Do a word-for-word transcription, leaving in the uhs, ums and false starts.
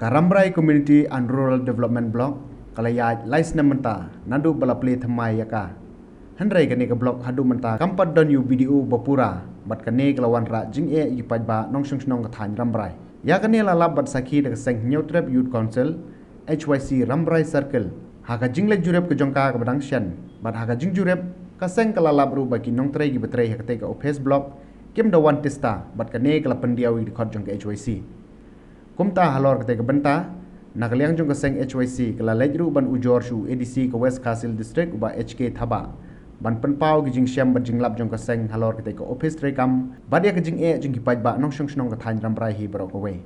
Ka Rambrai Community and Rural Development Block ka la ïaid lai snem mynta naduh ba la plie thymmai ïa ka. Hynrei kane ka block haduh mynta kam pat don ïa u B D O ba pura, bad kane ka la wanrah jingeh ïa ki paidbah nongshong shnong ka thaiñ Rambrai. Ïa kane la lap bad sakhi da ka seng Hynñiewtrep Youth Council, H Y C Rambrai Circle. Ha ka jingleit jurip ka jong ka kaba dang shen, bad ha ka jingjurip, ka seng ka la lap ruh ba ki nongtrei kiba trei ha katei ka office block kim da wan tista, bad kane ka la pyndiaw ïa ki dkhot jong ka H Y C. Kumta halor katei ka bynta, na ka liang jong ka seng H Y C ka la leit ruh ban ujor sha u A D C ka West Khasi Hills District, u Bah H K Thabah, ban pynpaw ki jingshem bad jinglap jong ka seng halor katei ka office treikam bad ïa ka jingeh jong ki paidbah nongshong shnong ka thaiñ Rambrai hi baroh kawei.